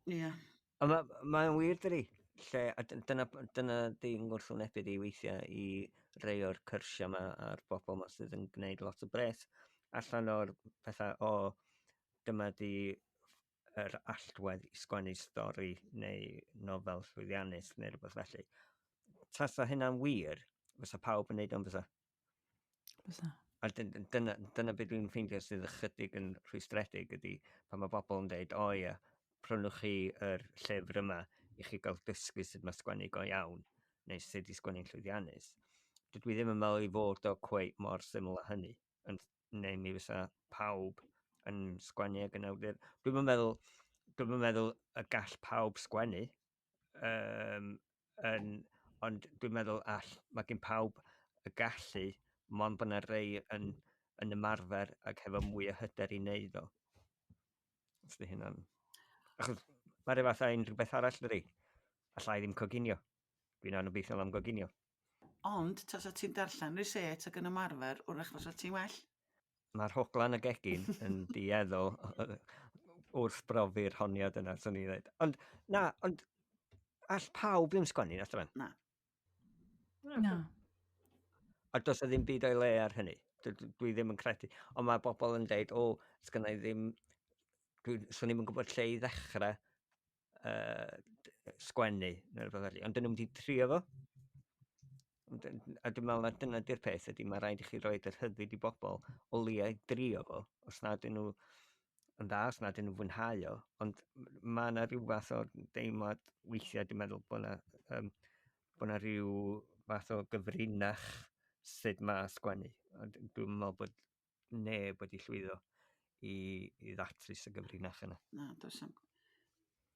Ie. Yeah. Ond mae'n ma wir, dydi? Lle, a dyna, dyna di'n gwrthwynebu di weithiau i rei o'r cyrsiau yma a'r bobl yma sydd yn gwneud lot o bres allan o'r pethau o dyma di yr allwedd i sgwennu stori neu nofel llwyddiannus neu rhywbeth felly. Tasa hynna'n wir, fysa pawb yn neud o'n fysa. Fysa. A dyna, dyna beth dwi'n ffeindio sydd ychydig yn rhwystredig ydy pan mae bobl yn dweud, o ie, prynwch chi yr llyfr yma i chi gael dysgu sut mae sgwennu go iawn, neu sut i sgwennu'n llwyddiannus. Dydw i ddim yn meddwl i fod o cweit mor syml â hynny, yn, neu mi fysa pawb yn sgwennu ag yn awdur. Dwi'm yn meddwl, dwi'm yn meddwl y gall pawb sgwennu, um, yn, ond dwi'n meddwl all, mae gen pawb y gallu, mond bod yna rei yn, yn ymarfer ac hefo mwy o hyder i wneud o. Os di hynna'n... Achos Mae rhyw fath o unrhyw beth arall, dydi? Alla i ddim coginio. Dwi'n anobeithiol am goginio. Ond, tasa ti'n darllen ryset ac yn ymarfer, wrach fysa ti'n well. Mae'r hoglan y gegin yn dueddol wrth brofi'r honiad yna, swn i'n dweud. Ond, na, ond all pawb ddim sgwennu, na Stefan? Na. Na. A does 'na ddim byd o'i le ar hynny. Dwi ddim yn credu. Ond mae bobl yn deud, o, sgynna i ddim... Dwi, swn i'm yn gwybod lle i ddechrau sgwennu, neu rhywbeth felly. Ond dyn nhw'n mynd i trio fo. A dwi'n meddwl na dyna di'r peth ydy, mae rhaid i chi roed yr rhyddid i bobl o leia i drio fo, os na dyn nhw yn dda, os na dyn nhw'n fwynhau o. Ond mae yna rhyw fath o deimlad weithiau, dwi'n meddwl bod yna um, bod yna rhyw fath o gyfrinach sut mae sgwennu. Ond dwi'n meddwl bod neb wedi llwyddo i, i ddatrys y gyfrinach yna. Na, does am...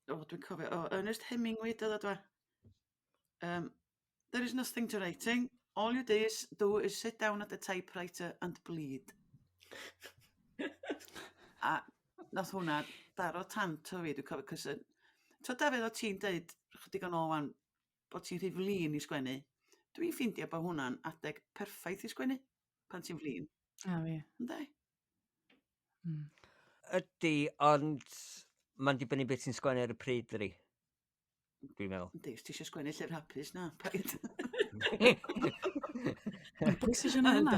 O, dwi'n cofio, o, Ernest Hemingway, dod o dwa. Um, there is nothing to writing. All you do is, do is sit down at the typewriter and bleed. A nath hwnna daro tant o fi, dwi'n cofio, cos... T'o Dafydd, o ti'n deud chydig yn ôl wan bod ti'n rhy flin i sgwennu. Dwi'n ffeindio bod hwnna'n adeg perffaith i sgwennu, pan ti'n flin. A fi. Ynddi? Ydy, ond mae'n dibynnu beth ti'n sgwennu ar y pryd, dydi? Dwi'n meddwl. Yndi, os ti eisiau sgwennu llyfr hapus, na, paid. Pwy sy'n eisiau hynna?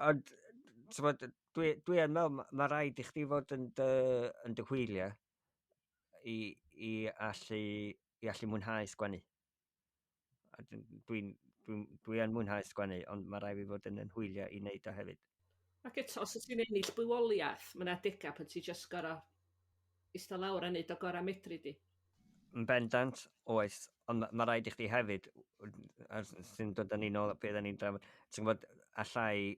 Ond, t'mod, dwi, dwi yn meddwl, ma' rhaid i chdi fod yn dy, yn dy hwyliau i, i, allu, i allu mwynhau sgwennu. A dwi'n, dwi'n, dwi, dwi yn mwynhau sgwennu, ond mae rhaid fi fod yn yn hwyliau i wneud o hefyd. Ac eto, os wyt ti'n ennill bywoliaeth, mae yna adegau pan ti jyst gorau eistedd lawr a neud o gorau medru di. Yn bendant, oes, ond mae ma rhaid i chdi hefyd, sy'n dod â ni nôl at beth ni'n drafod, ti'n gwybod, allai,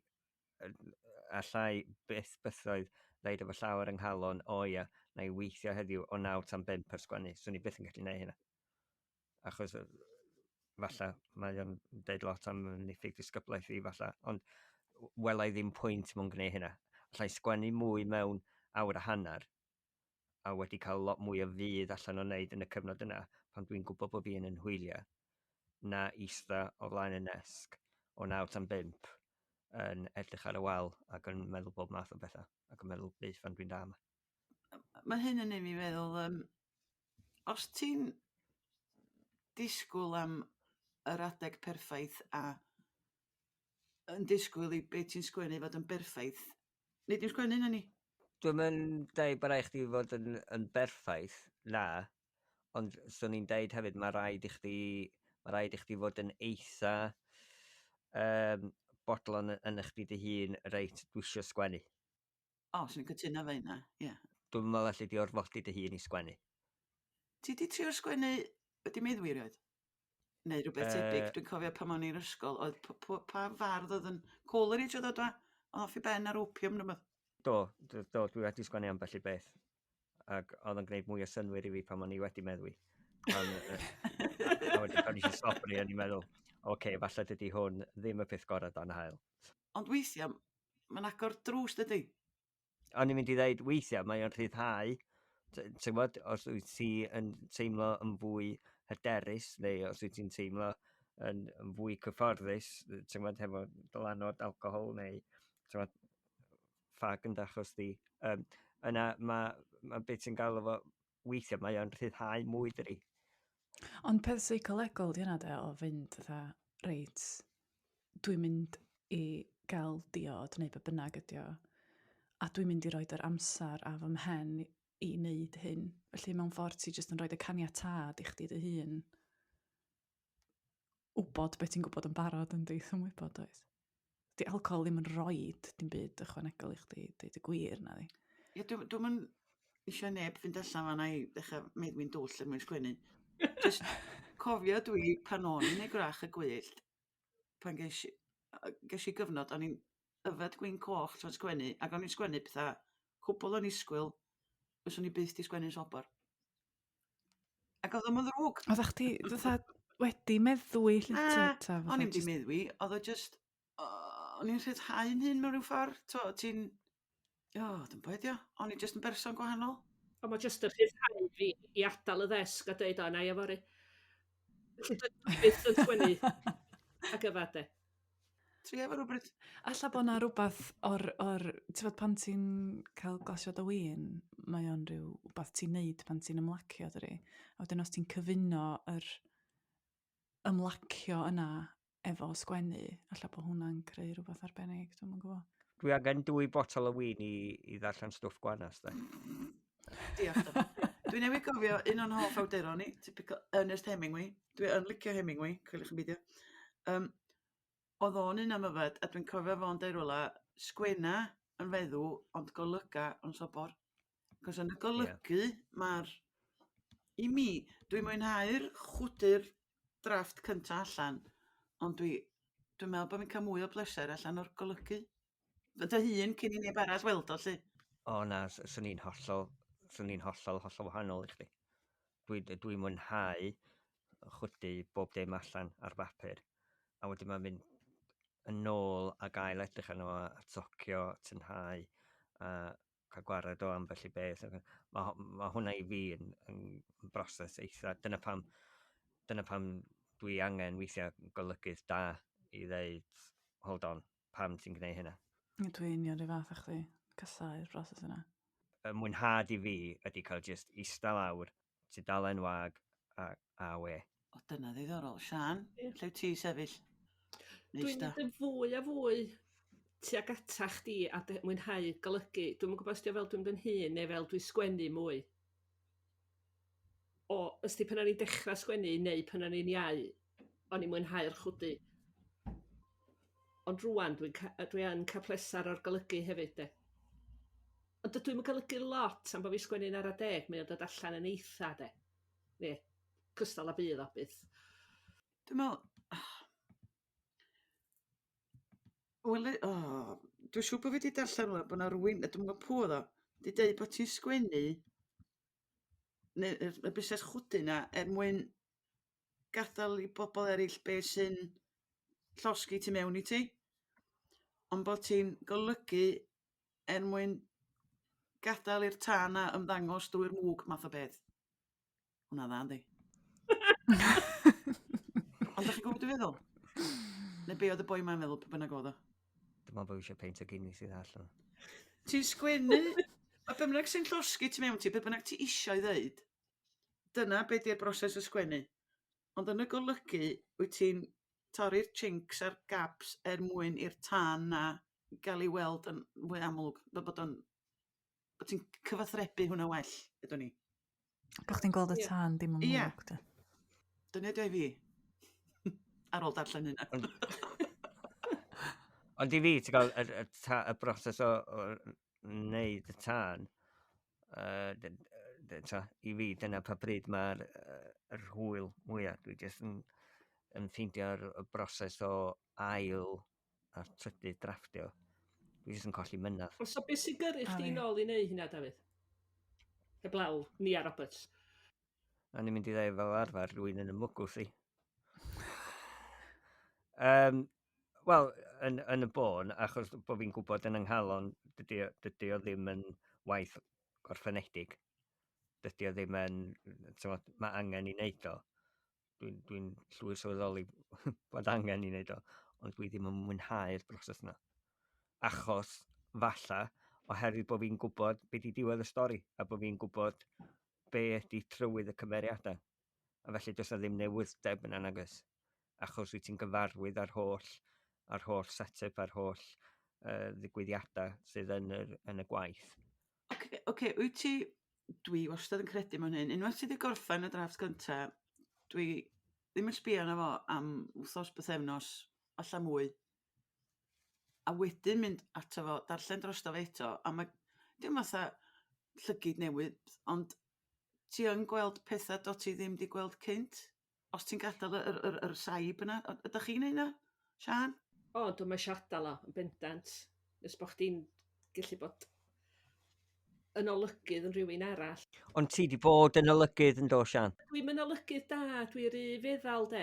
allai byth bythoedd ddeud efo llawer yng nghalon, o ia, na i weithio heddiw o 9 tan 5 ar sgwennu, swn i byth yn gallu neud hynna. Achos falle mae o'n deud lot am yn niffyg disgyblaeth i falle, ond wela i ddim pwynt mewn gwneud hynna. Allai sgwennu mwy mewn awr a hanner a wedi cael lot mwy o fudd allan o wneud yn y cyfnod yna pan dwi'n gwybod bod fi yn yn hwyliau na eista o flaen y nesg o 9 tan 5 yn edrych ar y wal ac yn meddwl bob math o bethau ac yn meddwl beth fan dwi'n da yma. Mae hyn yn neud fi feddwl, um, os ti'n disgwyl am yr adeg perffaith a yn disgwyl i be ti'n sgwennu fod yn berffaith, nid dim sgwennu na ni. Dwi'm yn deud bod rhaid chdi fod yn, yn berffaith, na, ond swn i'n deud hefyd mae rhaid i chdi, mae rhaid i chdi fod yn eitha um, bodlon yn eich chdi dy hun, reit, dwi isio sgwennu. O, swn i'n cytuno efo hynna, ie. Yeah. Dwi'n meddwl allu di orfodi dy hun i sgwennu. Ti di trio sgwennu wedi meddwi erioed? Neu rhywbeth tebyg. Dwi'n cofio pan o'n i'n ysgol, oedd pa fardd oedd yn Coleridge oedd o dwa? Oedd off i ben ar opium neu beth. Do, do, do, dwi wedi sgwennu ambell i beth. Ac oedd o'n gwneud mwy o synnwyr i fi pan o'n i wedi meddwi. Ond, a wedyn pan nes i sobri, o'n i'n meddwl, oce, okay, falle dydy hwn ddim y peth gorau dan haul. Ond weithiau, mae'n agor drws, dydy? O'n i'n mynd i ddeud, weithiau mae o'n rhyddhau. Ti'n gwybod, os wyt ti yn teimlo yn fwy hyderus, neu os wyt ti'n teimlo yn, yn fwy cyfforddus, ti'n gwybod, hefo dylanwad alcohol, neu ti'n gwybod, ffag yn dachos di, um, yna mae ma beth ti'n gael efo weithiau, mae o'n rhyddhau mwy dydi. Ond peth seicolegol di hynna de, o fynd fatha, reit, dwi'n mynd i gael diod neu be bynnag ydi o, a dwi'n mynd i roed yr amser a fy mhen i wneud hyn. Felly mewn ffordd ti jyst yn rhoi y caniatâd i chdi dy hun wybod beth ti'n gwybod yn barod yn dy ymwybod oes. Di alcohol ddim yn rhoid dim byd ychwanegol i chdi, deud y gwir na di. Ie, dwi'n dwi mynd eisiau neb fynd allan fan'na i ddechrau meddwi'n dwll er mwyn sgwennu. Just cofio dwi pan o'n i'n ei gwrach y gwyllt, pan ges i, ges i gyfnod, o'n i'n yfed gwin coch tra'n sgwennu, ac o'n i'n sgwennu pethau cwbl annisgwyl, fyswn i byth 'di sgwennu'n sobor. Ac oedd o'm yn ddrwg. Oeddach chdi fatha wedi meddwi lly ta? Ta o'n i'm 'di meddwi, oedd o just, o'n i'n rhyddhau'n hun mewn rhyw ffordd, t'o' ti'n... O, dwi'n bwyd o. O'n i jyst yn berson gwahanol. Ond mae jyst yn rhyddhau fi i adael y ddesg a dweud, o, na i yfory. Felly dwi byth yn sgwennu ac yfad de. Tria efo rhywbryd. Alla bod 'na rywbeth o'r, or, ti'n bod pan ti'n cael glasiad o win, mae o'n rhyw wbath ti'n neud pan ti'n ymlacio, dydi? A wedyn os ti'n cyfuno yr ymlacio yna efo sgwennu, alla bod hwnna'n creu rhywbeth arbennig, dwi'm yn gwybod. Dwi angen dwy botel o win i, i ddarllen stwff gwanas, de. Diolch, Dafydd. Dwi newydd gofio un o'n hoff awduron ni, typical Ernest Hemingway. Dwi yn licio Hemingway, coeliwch yn beidio. Um, oedd o'n un am yfed, a dwi'n cofio fo'n deud rwla, sgwenna yn feddw, ond golyga yn sobor. Cos yn y golygu, yeah. mae'r... I mi, dwi'n mwynhau'r chwdy'r drafft cynta allan, ond dwi, dwi'n meddwl bod fi'n cael mwy o bleser allan o'r golygu. Fy dy hun cyn i neb arall weld o, 'lly. O na, swn i'n hollol, swn i'n hollol, hollol wahanol i chdi. Dwi, dwi mwynhau chwydu bob dim allan ar bapur. A wedyn mae'n mynd yn ôl a gael edrych arno fo a tocio, tynhau, a cael gwared o ambell i beth. Mae, ma hwnna i fi yn, yn, yn broses eitha. Dyna pam, dyna pam dwi angen weithiau golygydd da i ddeud, hold on, pam ti'n gwneud hynna? Dwi union rhyw fath â chdi. Casau'r broses yna. Y mwynhad i fi ydy cael just ista lawr, tudalen wag a, a we. O, dyna ddiddorol. Sian, yeah. lle wyt ti sefyll? Dwi'n mynd yn fwy a fwy tuag ata chdi a mwynhau golygu. Dwi'm yn gwybod os 'di o fel dwi'n mynd yn hŷn neu fel dwi'n sgwennu mwy. O, ysdi pan o'n i'n dechrau sgwennu neu pan o'n i'n iau, o'n i'n mwynhau'r chwdu. Ond rwan dwi'n dwi yn cael pleser o'r golygu hefyd de. Ond dydw i'm yn golygu lot am bod fi sgwennu'n ara deg, mae o'n dod allan yn eitha de. Ne, cystal â bydd o byth. Dwi'n meddwl, Wel, o, dwi'n siŵr bod fi wedi darllen rhywle bod 'na rywun, a dwi'm yn gwybod pwy oedd o, 'di deud bod ti'n sgwennu neu y y busnes chwydu 'na er mwyn gadael i bobl eraill be sy'n llosgi tu mewn i ti, ond bod ti'n golygu er mwyn gadael i'r tân 'na ymddangos drwy'r mwg math o beth. Hwnna dda, yndi? Ond dach chi'n gwybod beth dwi'n feddwl? Neu be oedd y boi ma'n feddwl, pe bynnag oedd o? Dwi'n meddwl bod fi eisiau peint o Guinness i ddall yma. Ti'n sgwennu, a be bynnag sy'n llosgi tu mewn ti, be bynnag ti eisiau ei ddeud, dyna be di'r broses o sgwennu. Ond yn y golygu, wyt ti'n torri'r chinks a'r gaps er mwyn i'r tân na gael ei weld yn fwy amlwg, fel bod o'n bod ti'n cyfathrebu hwnna well, ydw ni. Bo chdi'n gweld y tân dim yn mwg de. Dyna ydi o i fi. Ar ôl darllen hynna. Ond, ond i fi, ti'n gael y, y, ta, y broses o, o wneud y tân, uh, ta, i fi, dyna pa bryd mae'r uh, yr hwyl mwyaf. Dwi jyst yn, yn ffeindio'r broses o ail a trydydd drafftio. Dwi jyst yn colli mynadd. O, so beth sy'n gyrru chdi nôl i wneud hynna, Dafydd? Heblaw Nia Roberts. A ni'n mynd i ddeud fel arfer, rwy'n yn y mwgwth i. Wel, yn, yn y bôn, achos bod fi'n gwybod yn yng nghalon, dydy, dydy o ddim yn waith gorffenedig. Dydy o ddim yn, tywod, mae angen i wneud o. Dwi'n dwi llwyr sylweddoli bod angen i wneud o, ond dwi ddim yn mwynhau'r broses yna. Achos, falla, oherwydd bod fi'n gwybod be di diwedd y stori, a bod fi'n gwybod be ydy trywydd y cymeriadau. A felly does na ddim newydd-deb yna nag oes. Achos wyt ti'n gyfarwydd â'r holl, a'r holl set-up, a'r holl ddigwyddiadau sydd yn, yr, yn y gwaith. Oce, okay, okay, wyt ti dwi wastad yn credu mewn hyn. Unwaith ti 'di gorffen y drafft gynta, dwi ddim yn sbio arno fo am wthnos, bythefnos, falla mwy. A wedyn mynd ato fo, darllen drosto fo eto, a ma' dim fatha llygid newydd, ond ti yn gweld petha do ti ddim 'di gweld cynt. Os ti'n gadael yr, yr, yr saib yna. Ydych chi'n neud 'na, Siân? O, dwi'm eisiau adael o, yn bendant. Nes bod chdi'n gallu bod yn olygydd yn rhywun arall. Ond ti di bod yn olygydd yn do, Sian? Dwi'm yn olygydd da, dwi rhy feddal de,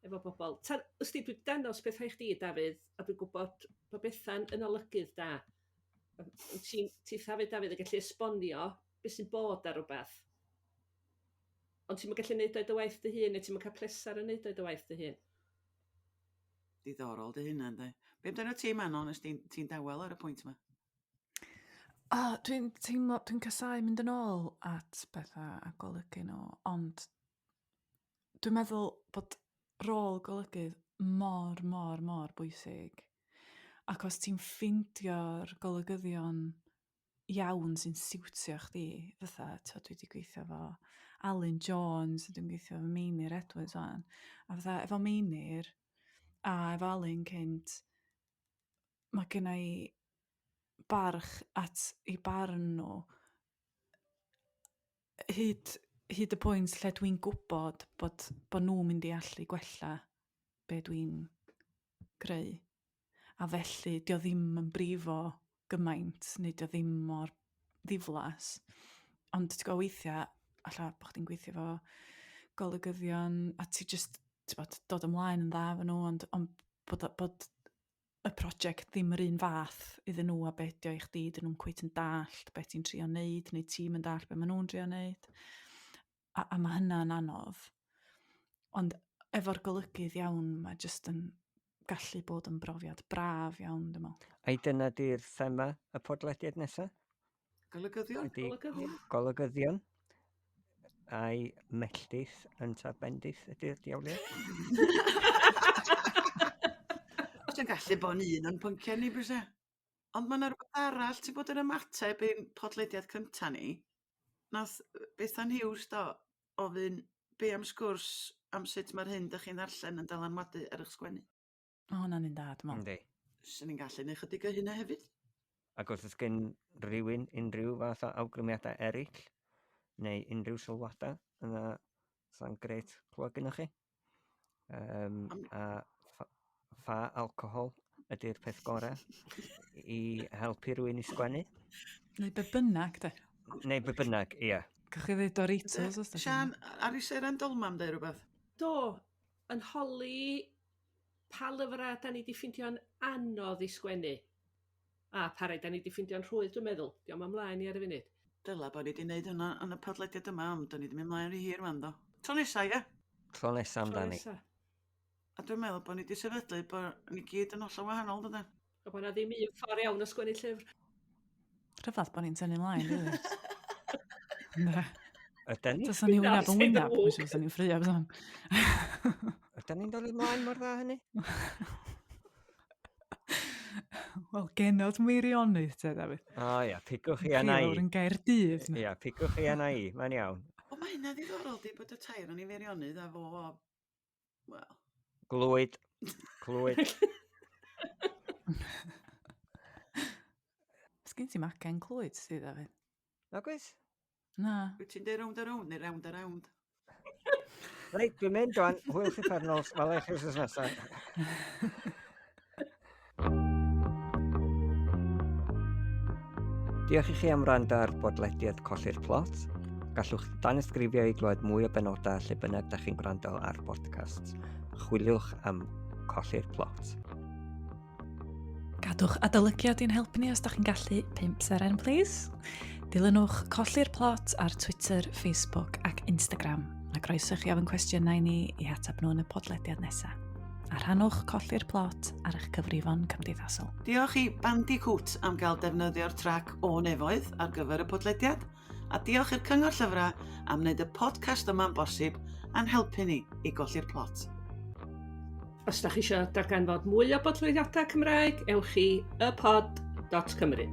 efo bobl. Ta, ysdi, dwi dangos bethau i chdi, Dafydd, a dwi'n gwybod bod Bethan yn olygydd da. Ti'n ti Dafydd Dafydd yn gallu esbonio beth sy'n bod ar rhywbeth. Ond ti'n gallu neud o i dy waith dy hun, neu ti'n cael pleser yn neud o i dy waith dy hun. Diddorol dy hynna, ynddi. Be amdano ti, Manon, os ti'n ti dawel ar y pwynt yma? O, dwi'n teimlo, dwi'n casau mynd yn ôl at bethau a golygu nhw, ond dwi'n meddwl bod rôl golygydd mor, mor, mor bwysig. Ac os ti'n ffeindio'r golygyddion iawn sy'n siwtio chdi, fatha, t'od, dwi 'di gweithio efo Alun Jones, dwi'n gweithio efo Meinir Edwards 'wan, a fatha efo Meinir a efo Alun cynt, mae genna i barch at eu barn nhw hyd, hyd y pwynt lle dwi'n gwybod bod, bod nhw'n mynd i allu gwella be dwi'n greu. A felly, dio ddim yn brifo gymaint, neu dio ddim mor ddiflas. Ond ti'n gwybod weithiau, alla bod chdi'n gweithio efo golygyddion, a ti just, ti'n bod, dod ymlaen yn dda efo nhw, ond, ond bod, bod y prosiect ddim yr un fath iddyn nhw a be 'di o i chdi, dyn nhw'n cweit yn dallt be ti'n trio neud, neu ti'm yn dallt be maen nhw'n trio neud. A, a mae hynna'n anodd. Ond efo'r golygydd iawn, mae jyst yn gallu bod yn brofiad braf iawn, dwi'n meddwl. Ai dyna di'r thema y podlediad nesaf? Golygyddion? Ydy Golygyddion. golygyddion? Ai melltith yn ta bendith ydy'r diawliad? Os ti'n gallu bod yn un o'n pynciau ni, byse. Ond mae yna rhywbeth arall, ti'n bod yn ymateb i'n podlediad cynta ni. Nath Bethan Hughes do ofyn be am sgwrs am sut mae'r hyn dych chi'n ddarllen yn dylanwadu ar eich sgwennu. Mae hwnna'n un da, dwi'n meddwl. Yndi. Swn i'n gallu neud chydig o hynna hefyd. Ac os oes gen rhywun unrhyw fath o awgrymiadau eraill, neu unrhyw sylwadau, yna sa'n grêt clywed gennych chi. Um, a ffa, ffa alcohol ydy'r peth gorau i helpu rhywun i sgwennu. Neu be bynnag, de. Neu be bynnag, ie. Cewch chi ddweud Doritos os da chi. Sian, ar i Seren Dolma am dweud rhywbeth? Do, yn holi pa lyfrau da ni 'di ffeindio'n anodd i sgwennu. A pa rai da ni 'di ffeindio'n rhwydd, dwi'n meddwl. Diolch ymlaen i ar y funud. Dyla bod ni wedi gwneud hwnna yn y podlediad yma, ond da ni wedi mynd mlaen rhy hir wan do. Tro nesa, ie? Tro nesa Tro amdani. nesa. A dwi'n meddwl bod ni wedi sefydlu bod ni gyd yn hollol wahanol, dydan? A bod 'na ddim un ffordd iawn o sgwennu llyfr. Rhyfedd bod ni'n tynnu mlaen, rili. Ynde? Ydan ni? Taswn ni Na, wyneb yn sy'n wyneb, ddrwg. dwi'n siŵr 'sen ni'n ffraeo bysan. Ydan ni'n dod ymlaen mor dda hynny? Wel, genod Meirionnydd, te, Dafydd. O ia, pigwch chi Chi yna i. lawr yn Gaerdydd. na. Ia, pigwch chi yna i, mae'n iawn. O, mae hynna ddiddorol di bod y tair o'n i Feirionnydd a fo o... Wel, Glwyd. Clwyd. Sgyn ti macen Clwyd, sydd, Dafydd? Na gwys? Na. wyt ti'n deud rownd a rownd neu round a round? Reit, dwi'n mynd o'n. Hwyl chi ffernols. Wela i chi wythnos nesaf. Diolch i chi am wrando ar bodlediad Colli'r Plot. Gallwch danysgrifio i glywed mwy o benodau lle bynnag da chi'n gwrando ar podcast. Chwiliwch am Colli'r Plot. Gadwch adolygiad i'n helpu ni os da chi'n gallu, 5 seren please. Dilynwch Colli'r Plot ar Twitter, Facebook ac Instagram. A groeso i chi ofyn cwestiynau i ni i ateb nhw yn y podlediad nesaf. A rhannwch Colli'r Plot ar eich cyfrifon cymdeithasol. Diolch i Bandicoot am gael defnyddio'r trac O Nefoedd ar gyfer y podlediad, a diolch i'r Cyngor Llyfrau am wneud y podcast yma'n bosib a'n helpu ni i golli'r plot. Os da chi eisiau darganfod mwy o bodlediadau Cymraeg, ewch i ypod.cymru.